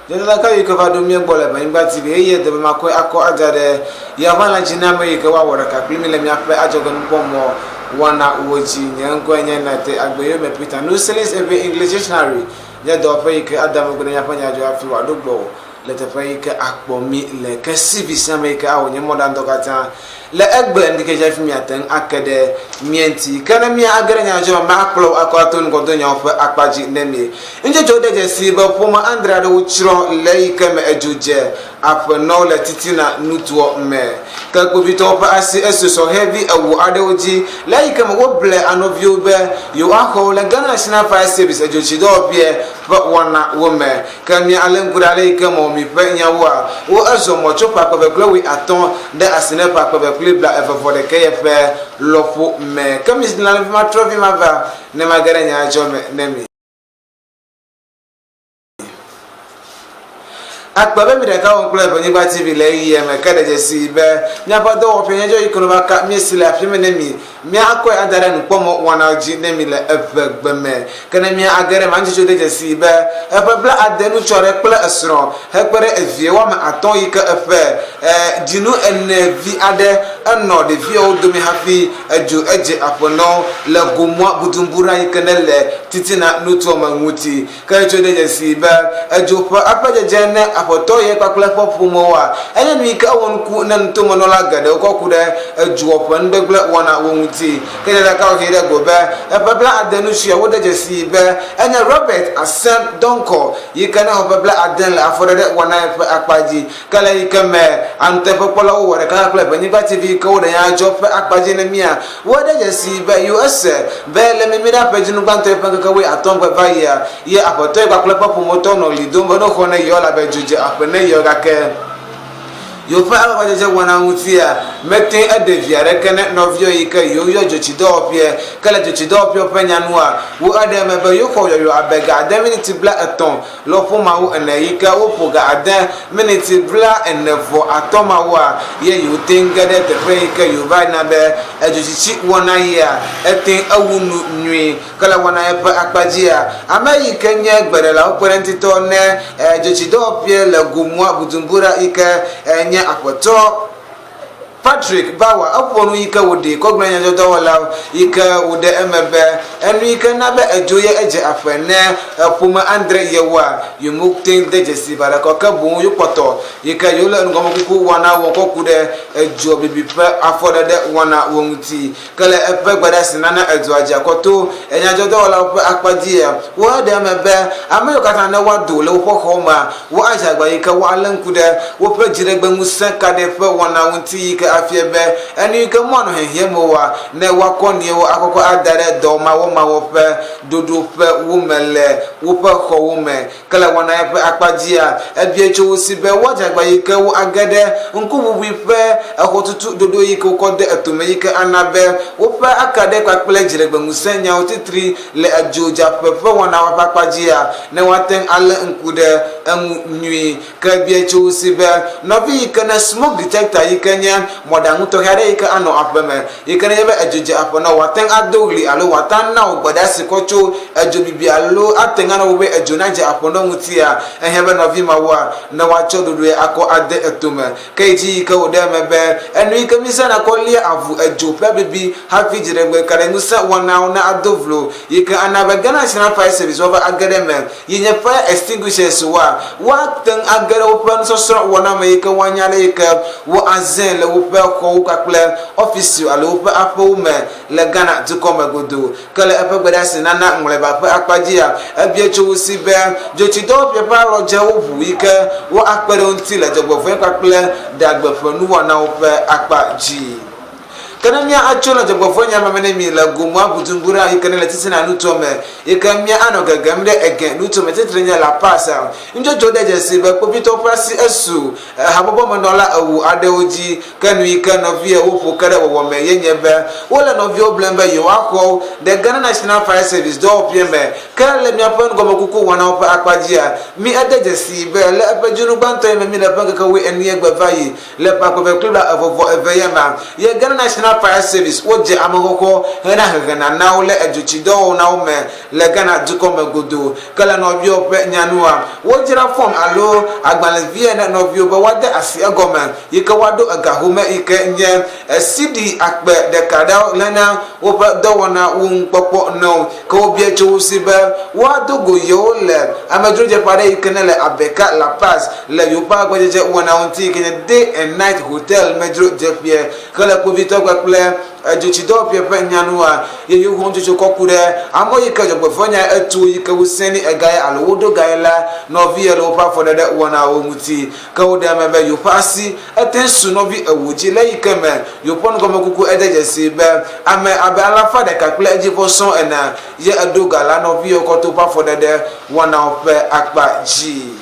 Nyɔnuɖaka yi ke va ɖo mía gbɔ le Banyigba TV eye ede be makɔe akɔ ada ɖe Yaʋalã dzi na ame yi ke woawɔ ɖeka kpli mí le míaƒe adzɔgenukpɔmɔ wɔnawo dzi. Nye ŋkɔe nye Nate Agbeyome Peter Nuselis Eʋe English Dictionary nye dɔwɔƒe yi ke ada megbe na míaƒe nyadzɔ hafi wòaɖo gbɔwò le teƒe yi ke akpɔ mí le. Ke CV sia me yi ke awɔ nye mɔɖaŋudɔ katã le egbe ŋdike dzi hafi miate ŋu ake ɖe mía ŋuti. Ke ne mía age ɖe nyadzɔ me, makplɔ wò akɔ ato ŋgɔdonyawo ƒe akpa dzi ne mi. Ŋudzedzewo de dzesii be ƒome adre aɖewo tsrɔ̃ le eyi ke me edzo dze aƒenɔwo le titina nutoa me. Ke kpovitɔwo ƒe asi esu sɔhɛvi ewo aɖewo dzi le eyi ke me woble anɔviwo be yewoaxɔ wo le Ghana National Fire Service edzotsidɔwɔƒea ƒe wɔnawo me. Ke mía alé ŋku ɖe ale yi ke mɔ mi ƒe nyawoa, wo ezɔ mɔ tso ƒe akpe eve kple wui atɔ̃ ɖe asi ne ƒe akpe eve kple bla eve vɔ ɖekɛ ye ƒe lɔƒo me. Ke mi zi ma trɔ vi ma va ne ma ge ɖe nya dzɔ me ne mi. Akpe be mi ɖeka wɔm kple Eʋenyigba TV le ɣeyiɣia me ke ɖe dzesi be miaƒe dɔwɔƒee nye dzɔ yi ke no va ka miesi le aƒeme ne mi. Míakɔe ada ɖe nukpɔmɔ wɔnawo dzi ne mi le eʋe gbe me. Ke ne mía age ɖe maŋtsitso de dzesii be eƒe bla ade ŋutsu aɖe kple esrɔ̃ hekpe ɖe evie woame atɔ̃ yi ke eƒe e dzinu ene vi aɖe enɔ ɖeviawo dome hafi edzo edze aƒenɔ le Gomoa Budumbura yi ke ne le titina nutoa me ŋuti. Ke tso de dzesii be edzo ƒe aƒedzedze ne aƒetɔ ye kpakple eƒe ƒomewoa, enye nu yi ke ewɔ nuku ne nutomenɔla geɖewo kɔ ku ɖe edzoa ƒe nugbegblẽ wɔna wo ŋuti. Ke ɖeka wohee ɖe go be eƒe bla ade nusue wode dzesii be enye Robert Asem Donkor yi ke ne xɔ ƒe bla ade le afɔɖeɖe wɔnae ƒe akpa dzi. Ke le yi ke me anuteƒekpɔlawo wɔ ɖeka kple Ʋenyigba TV yi ke woɖe nya dzɔ ƒe akpa dzi ne mía, woɖe dzesii be yewo ese be le mimi ɖa ƒe dzinu gbãtɔ ƒe ŋkeke wui atɔ̃ gbe va yia, ye aƒetɔe kpakple eƒe ƒometɔwo nɔ ɣli dom be ne woxɔ ne yewo elabe dzo dze aƒe ne yewo gake yewoƒe agbagbadzedze wɔna ŋutia mete eɖe vi aɖeke ne nɔviwo yi ke yewo yɔ dzotsidɔwɔƒeɛ. Ke le dzotsidɔwɔƒewo ƒe nya nua, wo eɖe eme be yewo xɔ yɔyɔ abe ga ade miniti bla etɔ̃ Lɔƒo mawo ene yi ke woƒo ga ade miniti bla ene vɔ atɔ mawoa, ye yewo teŋ ge ɖe teƒe yi ke yewo va yina be edzotsitsi wɔna yia eteŋ ewu nu nyui. Ke le wɔna ye ƒe akpa dzia, ame yi ke nye gbeɖelawo kpeɖeŋutitɔ ne dzotsidɔwɔƒee le Gomua Budumbura yi ke nye aƒetɔ Patrick Bauer eƒo nu yike wòɖee kɔ gblɔ nyadzɔdɔwɔlawo yike wòɖe eme be enu yike na be edzo ye edze aƒe ne ƒome andre yewoa yewometeŋ de dzesi va ɖekɔ ke boŋ yewokpɔtɔ yike yewole enugɔmekuku wɔna wɔm kɔ ku ɖe edzoa bibi ƒe afɔɖeɖe wɔna wo ŋuti. Ke le eƒe gbedeasi nana edua dze akɔ to nyadzɔdɔwɔlawo ƒe akpa dzia, woaɖe eme be ame yiwo katã ne woado le woƒe xɔwo mea, woadze agba yi ke woalé ŋku ɖe woƒe dziɖegbeŋusẽ kaɖi ƒe wɔnawo ŋuti yi ke afia be enu yi ke moanɔ hiahiãm oa, ne woakɔ nuyewo akɔkɔ ada ɖe dɔmawɔmawɔ ƒe ɖoɖo ƒe wo me le woƒe xɔwo me. Ke le wɔna ya ƒe akpa dzia, ebia tso wo si be woadze agba yi ke woage ɖe ŋkuʋuʋui ƒe exɔtutu ɖoɖo yi ke wokɔ de etome yi ke ana be woƒe akaɖe kpakple dziɖegbeŋusẽ nyawo titri le edzodzaƒe ƒe wɔnawo ƒe akpa dzia, ne woate ŋu alé ŋku ɖe eŋu nyuie. Ke ebia tso wo si be nɔvi yi ke ne smoke detector yi ke nye mɔɖaŋu tɔxɛ aɖe yi ke anɔ aƒe me yi ke nenye be edzo dze aƒe na wò, wòate ŋu ado ɣli alo wòate ŋu ana wò gbedeasi kɔ tso edzobibi alo ate ŋu ana wò be edzo nadze aƒe na wò ŋutia, ehiã be nɔvi mawoa, ne woatsɔ ɖoɖoe akɔ ade eto me. Ke yi dzi yi ke wòɖe eme be, enu yi ke mízãna kɔ lia avu edzo ƒe bibi hafi dziɖegbe kaɖiŋusẽ wɔnawo na ado vlo yi ke ana be Ghana National Fire Service woava age ɖe eme yi nye fire extinguishers woa, woate ŋu age ɖe woƒe nusɔsrɔ̃ wɔna me yi ke woanya ale yi ke woazãe le woƒe xɔwo kpakple ɔfisiwo alo woƒe aƒewo me le Ghana dukɔ me godoo. Ke le eƒe gbedeasi nana mlɔeba ƒe akpa dzia, ebia tso wo si be dzotsidɔwɔƒea ƒe alɔdzewo ʋu yi ke woakpe ɖe wo ŋuti le dzɔgbevɔ̃e kpakple ɖagbe ƒe nuwɔnawo ƒe akpa dzi. Ke ne mía atso le dzɔgbevɔ̃e nya ma me ne mi le Gomoa Bujumbura yi ke ne le titina nutoa me yi ke mía anɔ gegem ɖe Ege nutoa me titre nye La Paz. Nudzɔdzɔ de dzesi be kpovitɔwo ƒe asi esu habɔbɔmenɔla ewo aɖewo dzi. Ke nu yi ke nɔviawo ƒo ke ɖe wɔwɔ me ye nye be wole nɔviawo blem be yewoaxɔ wo ɖe Ghana National Fire Service dɔwɔƒea me. Ke le míaƒe nugɔmekuku wɔnawo ƒe akpa dzia, mí ede dzesii be le eƒe dzinu gbãtɔ yi me mí le ƒe ŋkeke wuienyi egbe va yi, Le ƒe akpe eve kple bla eve vɔ eve ya mea, ye Ghana National National Fire Service wodze amexɔxɔ hena hehenana wo le edzotsidɔwɔnawo me le Ghana dukɔ me godoo. Ke le nɔviwo ƒe nya nua, wodzra fɔm alo agbalẽvia na nɔviwo be woade asi egɔme yi ke woaɖo ega home yi ke nye CD akpe ɖeka ɖe hena woƒe dɔwɔnawo ŋu kpɔkpɔ na wo. Ke wobia tso wo si be woado go yewo le amedzrodzeƒe aɖe yi ke nele Abeka La Paz le yewoƒe agbadzedze wɔnawo ŋuti yi ke nye Day and Night Hotel medzrodzeƒeɛ. Ke le kpovitɔ kpakple Edzotsidɔwɔƒea ƒe nyanua ye yewo xɔŋutsotso kɔ ku ɖe amewo yi ke dzɔgbevɔ̃nya etu yi ke wosẽ ni egae alo woɖo gae la nɔviye le woƒe afɔɖeɖe wɔnawo ŋuti. Ke woɖe eme be yewoƒe asi ete su nɔvi ewo dzi le eyi ke me yewoƒe nugɔmekuku ede dzesii be ame abe alafa ɖeka kple edzivɔ sɔŋ ene ye eɖo ga la nɔviyewo kɔ to woƒe afɔɖeɖe wɔnawo ƒe akpa dzi.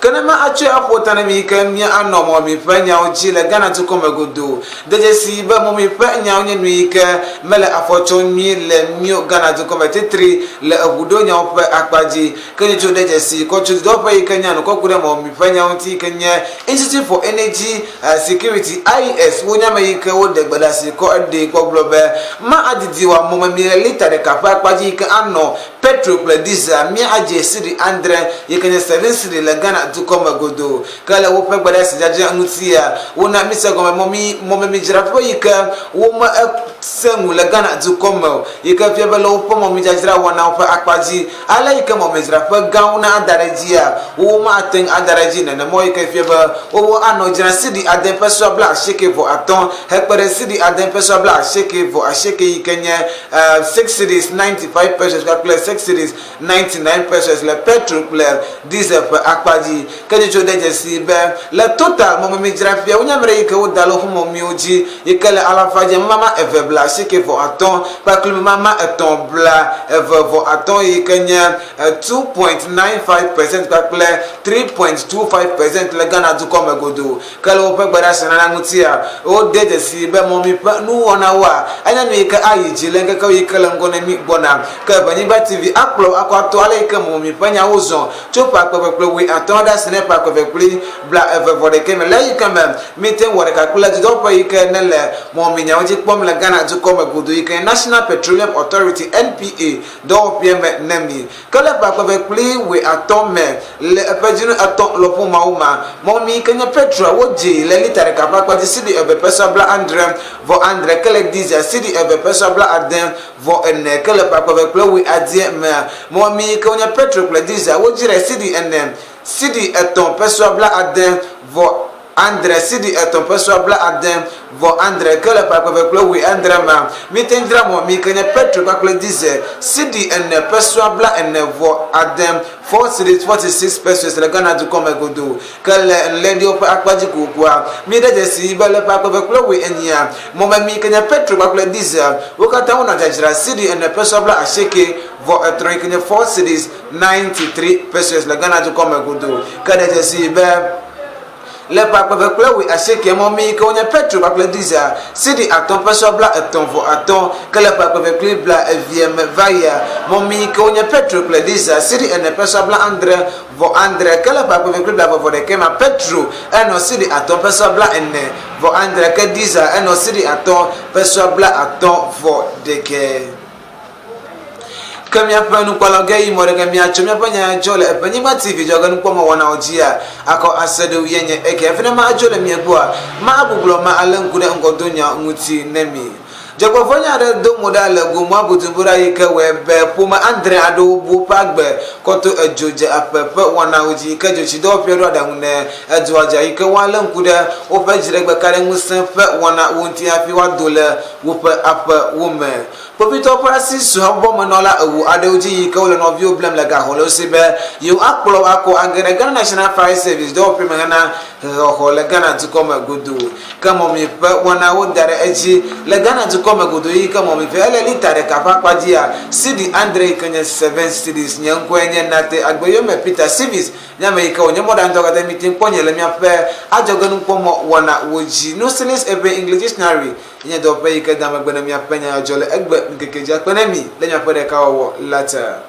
Ke ne ma atsɔe aƒo ta na mi yi ke mía anɔ mɔmi ƒe nyawo dzi le Ghana dukɔ me godoo. De dzesii be mɔmi ƒe nyawo nye nu yi ke mele afɔ tsɔm nyuie le mío Ghana dukɔ me titri le eŋuɖonyawo ƒe akpa dzi. Ke nyitso de dzesii kɔtso dɔwɔƒe yi ke nya nu kɔ ku ɖe mɔmi ƒe nyawo ŋuti yi ke nye Institute for Energy Security, IES, wonye ame yi ke woɖe gbedeasi kɔ eɖee kpɔ gblɔ be ma adidi wɔ mɔmemi le lita ɖeka ƒe akpa dzi yi ke anɔ Petrol kple diesel mía adze cedi adre yi ke nye seven cedi le Ghana dukɔ me godoo. Ke le woƒe gbedeasi dzadzra ŋutia, wona míse gɔme mɔ mí mɔmemidzraƒe yi ke wome sẽ ŋu le Ghana dukɔ me o yi ke fia be le woƒe mɔmidzadzra wɔnawo ƒe akpa dzi ale yi ke mɔmidzraƒe gãwo na ada ɖe edzia, wowo mate ŋu ada ɖe edzi nenemɔ yi ke fia be wowo anɔ dzra cedi ade ƒe sua bla asieke vɔ atɔ̃ hekpe ɖe cedi ade ƒe sua bla asieke vɔ asieke yi ke nye 6 cedis 95 pesewas kpakple 6 cedis 99 pesewas le petrol kple diesel ƒe akpa dzi. Ke dzodzo de dzesii be le Total mɔmemidzraƒea, wonye ame ɖe yi ke woda le woƒe mɔmiwo dzi yi ke le alafa dzi memama eve bla asieke vɔ atɔ̃ kpakple memama etɔ̃ bla eve vɔ atɔ̃ yi ke nye 2.95 percent kpakple 3.25 percent le Ghana dukɔ me godoo. Ke le woƒe gbeɖeasinana ŋutia, wode dzesii be mɔmi ƒe nuwɔnawoa, enye nu yi ke ayi dzi le ŋkekewo yi ke le ŋgɔ ne mí gbɔna. Ke Eʋenyigba TV akplɔ wò akɔ ato ale yi ke mɔmi ƒe nyawo zɔ tso ƒe akpe eve kple wui atɔ̃ ɖe asi ne ƒe akpe eve kple bla eve vɔ ɖekɛ me le eyi ke me míte ŋu wɔ ɖeka kple dudɔƒe yi ke nele mɔmi nyawo dzi kpɔm le Ghana dukɔ me godoo yi ke nye National Petroleum Authority, NPA, dɔwɔƒea me ne mí. Ke le ƒe akpe eve kple wuiatɔ̃ me, le eƒe dzinu etɔ̃ lɔƒo mawo mea, mɔmi ke nye petrol wodzee le lita ɖeka ƒe akpa dzi sidi eve pesewa bla adre vɔ adre, ke le diesel sidi eve pesewa bla ade vɔ ene, ke le ƒe akpe eve kple wuiadie mea, mɔmi ke wonye petrol kple diesel wodzrae sidi ene, sidi etɔ̃ pesewa bla ade vɔ Andre sidi etɔ̃ pesewa bla ade vɔ andre ke le ƒe akpe eve kple wui andre mea, míete ŋu dzra mɔ mi ke nye petrol kpakple diesel sidi ene pesewa bla ene vɔ ade, four cedis 46 pesewas, le Ghana dukɔ me godoo. Ke le ŋlɛɖiwo ƒe akpa dzi kokokoa, míede dzesii be le ƒe akpe eve kple wui enyia, mɔmemi ke nye petrol kpakple diesel wo katã wonɔ dzadzra sidi ene pesewa bla asieke vɔ etɔ̃ yi ke nye four cedis 93 pesewas le Ghana dukɔ me godoo. Ke de dzesii be Le ƒe akpe eve kple wui asieke mɔ mi yi ke wonye petrol kpakple diesel sidi atɔ̃ ƒe sɔ bla etɔ̃ vɔ atɔ̃ ke le ƒe akpe eve kple bla evie me va yia mɔ mi yi ke wonye petrol kple diesel sidi ene ƒe sɔ bla andre vɔ andre ke le ƒe akpe eve kple bla eve vɔ ɖekɛ ma petrol enɔ sidi atɔ̃ ƒe sɔ bla ene vɔ andre ke diesel enɔ sidi atɔ̃ ƒe sɔ bla atɔ̃ vɔ ɖekɛ. Ke míaƒe nukpɔlawo ge yi mɔ ɖe ke míatso míaƒe nya dzɔ le Eʋenyigba TV dzɔge nukpɔmɔwɔnawo dzia akɔ ase ɖo ye nye eke. Hafi ne madzo le mia gbɔa, magbublɔ ma alé ŋku ɖe ŋgɔdonya ŋuti ne mi. Dzɔgbevɔ̃enya aɖe do mo ɖa le Gomoa Budumbura yi ke wɔe be ƒome adre aɖewo bu woƒe agbe kɔ to edzo dze aƒe ƒe wɔnawo dzi yi ke dzotsidɔwɔƒea ɖo aɖaŋu ne edua dza yi ke woalé ŋku ɖe woƒe dziɖegbekaɖiŋusẽ ƒe wɔnawo ŋuti hafi woado le woƒe aƒewo me. Kpovitɔwo ƒe asi su habɔbɔmenɔla ewo aɖewo dzi yi ke wole nɔviwo blem le gaxɔ le wo si be yewoakplɔ wo akɔ age ɖe Ghana National Fire Service dɔwɔƒee me hena hehexɔxɔ le Ghana dukɔ me godoo. Ke mɔmi ƒe wɔnawo da ɖe edzi le Ghana dukɔ me godoo yi ke mɔmi ƒe ele lita ɖeka ƒe akpa dzia cedi andre yi ke nye seven cedis. Nye ŋkɔe nye Nate Agbeyome Peter Civis. Nye ame yi ke wònye mɔɖaŋutɔ katã mite ŋu kpɔ nye le míaƒe adzɔgenukpɔmɔ wɔnawo dzi. Nusilis Eʋe English Dictionary. Ye nye dɔwɔƒe yi ke da megbe ne miaƒe nya dzɔ le egbe ŋkeke dzi akpe ne mi le miaƒe ɖekawɔwɔ la ta.